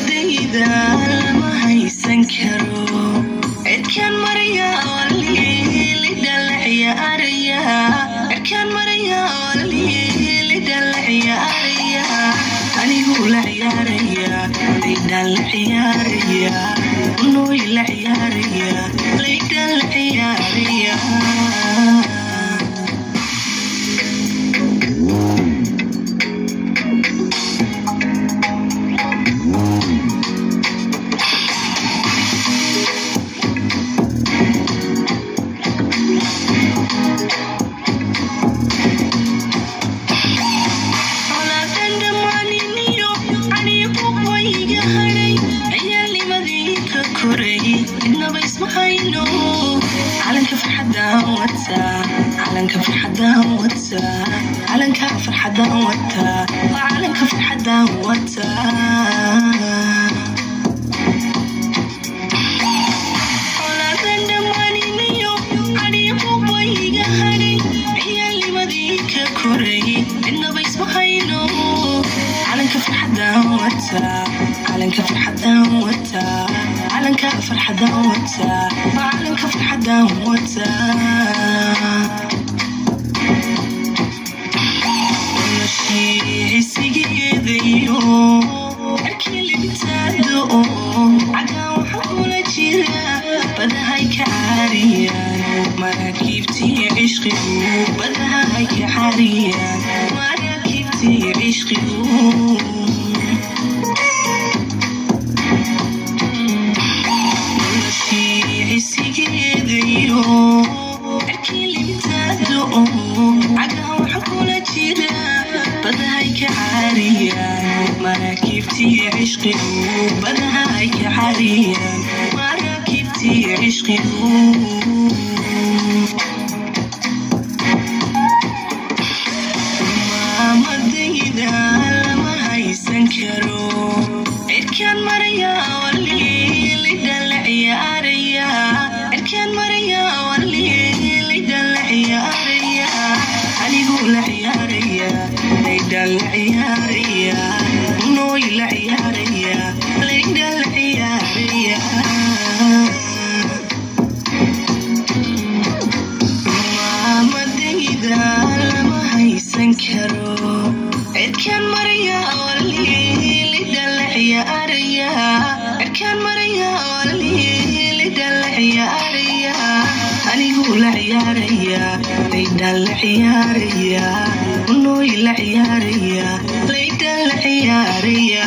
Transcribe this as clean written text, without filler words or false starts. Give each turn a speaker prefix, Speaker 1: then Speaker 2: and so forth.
Speaker 1: Maamadayda lama haysan karo, cirkaan maraya walidha la ciyaaraya, cirkaan maraya walidha la ciyaaraya, anigu la ciyaaraya, laydha la ciyaaraya, unooy la ciyaaraya, laydha la ciyaaraya. Colaadan dhammaaniniyo anigu wayga hadhay, ciyaalnimadii ka koray, cidnaba isma hayno. Calanka farxadan wataa, calanka farxadan wataa, calanka farxadan wataa, waa calanka farxadan wataa. Colaadan dhammaaniniyo anigu wayga hadhay, ciyaalnimadii ka koray, cidnaba isma hayno. Calanka farxadan wataa, calanka farxadan wataa, calanka farxadan wataa, waa calanka farxadan wataa. Noloshii cirkii libtaado, cagaan waxa kula jira badahay ka caariyaan maraakiibtii cishqigu, badahay ka caariyaan maraakiibtii cishqigu. Noloshii cisigeedayo cirkii libtaado, cagaan waxa kula jira badahay ka caariyaan maraakiibtii cishqigu, badahay ka caariyaan maraakiibtii cishqigu. Maamadayda lama haysan karo, cirkaan maraya walidha la ciyaaraya, cirkaan maraya walidha la ciyaaraya, anigu la ciyaaraya, laydha la ciyaaraya, unooy la ciyaaraya, laydha la ciyaaraya. Maamadayda lama haysan karo, cirkaan maraya walidha la ciyaaraya, cirkaan maraya walidha la ciyaaraya, anigu la ciyaaraya, laydha la ciyaaraya, unooy la ciyaaraya, laydha la ciyaaraya.